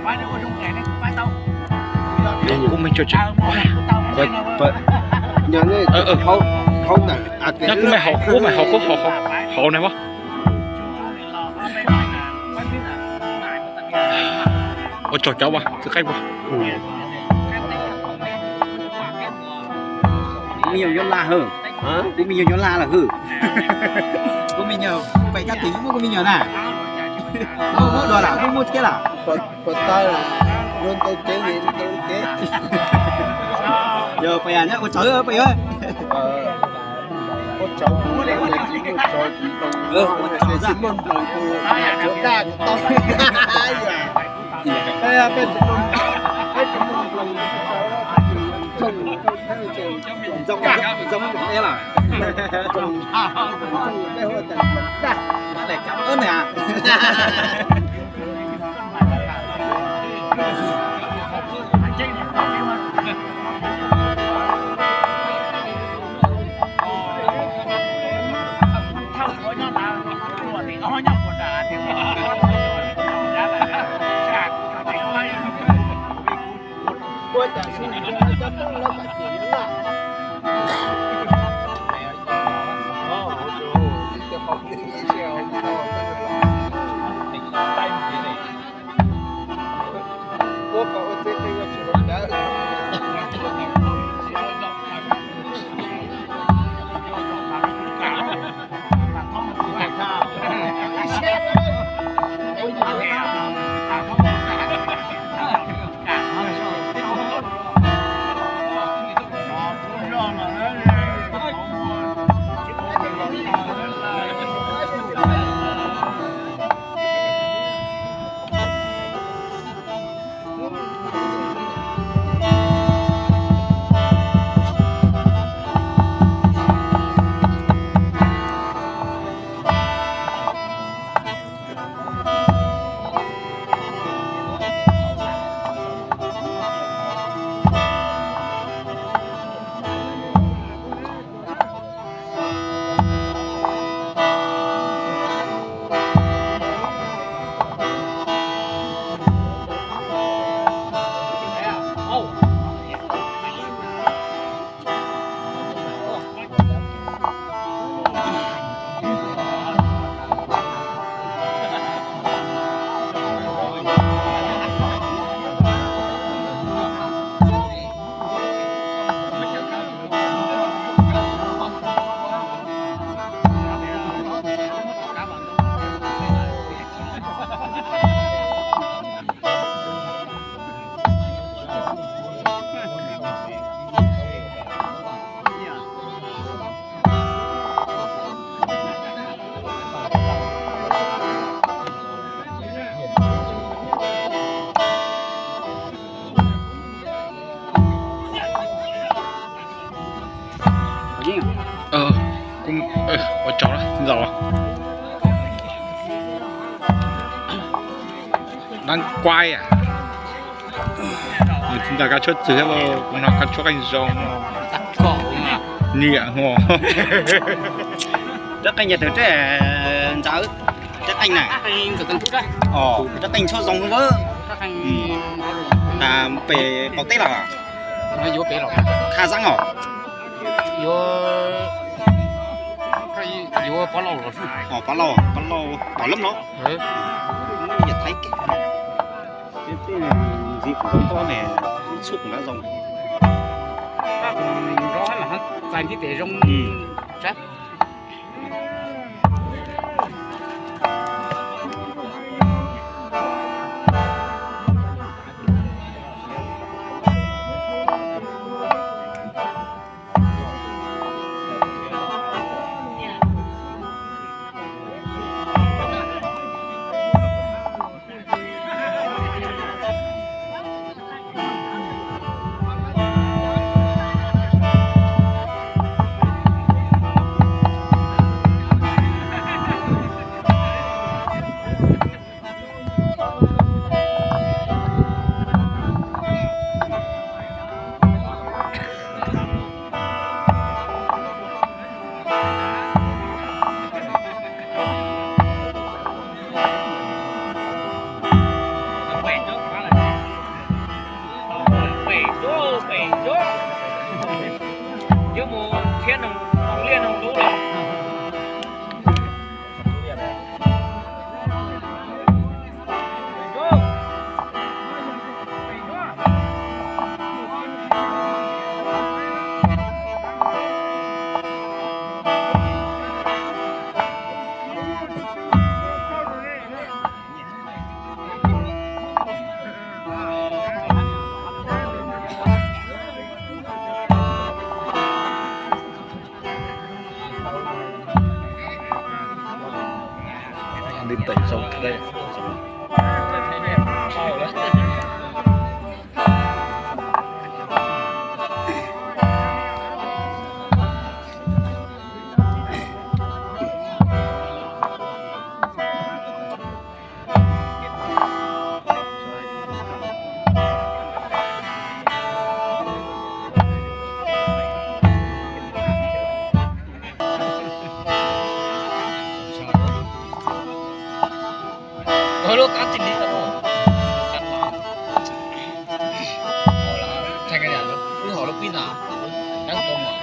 Kuv me tso tsev. Nyob kuv me hauv, kuv me hauv, kuv hauv ne. Ua tsaug cov uas txhawb qaib ua. Kuv me nyuam Nyab Laj hwb. Kuv me nyuam Nyab Laj lawm hwb. Kuv me nyuam pem kab tim muaj kuv me nyuam na. Muaj dua lam muaj muaj thiab lam. Puas tau luag ntau kev, luag ntau kev. Yog peb nyob ua tsawg peb yuav. Ua tsawg, ua tsawg, ua tsawg, muaj nploos tus, ua daj tau. Peb, peb, peb, ntxoov, ntxoov ib lawm. Ntxoov, ntxoov, peb hu tias ntxoov daj. Daj lawm cas ub na. Ua tsaug ntau. Dab kuab a. Nws tsis nco kab tshuab txwg thiab, kuv no kab tshuab qeej zoo. Niam hos. Rab qeej yog tus rab, ntxawm, rab qeej na. Rab qeej tshuab zoo. Qas pem qaum teb los? Qhaj xeeb os. Yuav, yuav Pov Lauj los? Pov Lauj, Pov Lauj, Pov Lauj no. Yog Thaib kev. Ntxiv kuv zoo koj ne, ib txhub kuv nrab zoo. Txais nthib tes zoo. Xoo, Ua lub kab tsis li tau. Lub kab no. Ua lub, thaij kab yam lub, lub hauv lub pib na. Dab tau mas.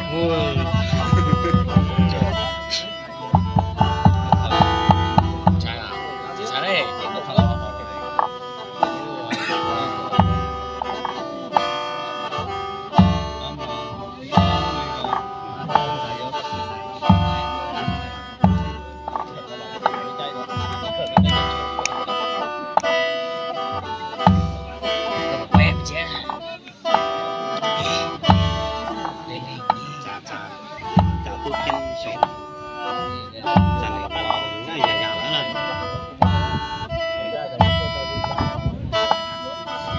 Tsis tshai, tsis tshai ne.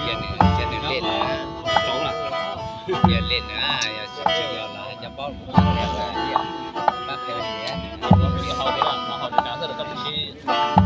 Cia nws, cia nws lej na. Cia lej na, yog tsis yog los cov paub, pab peb, pab peb, pab peb,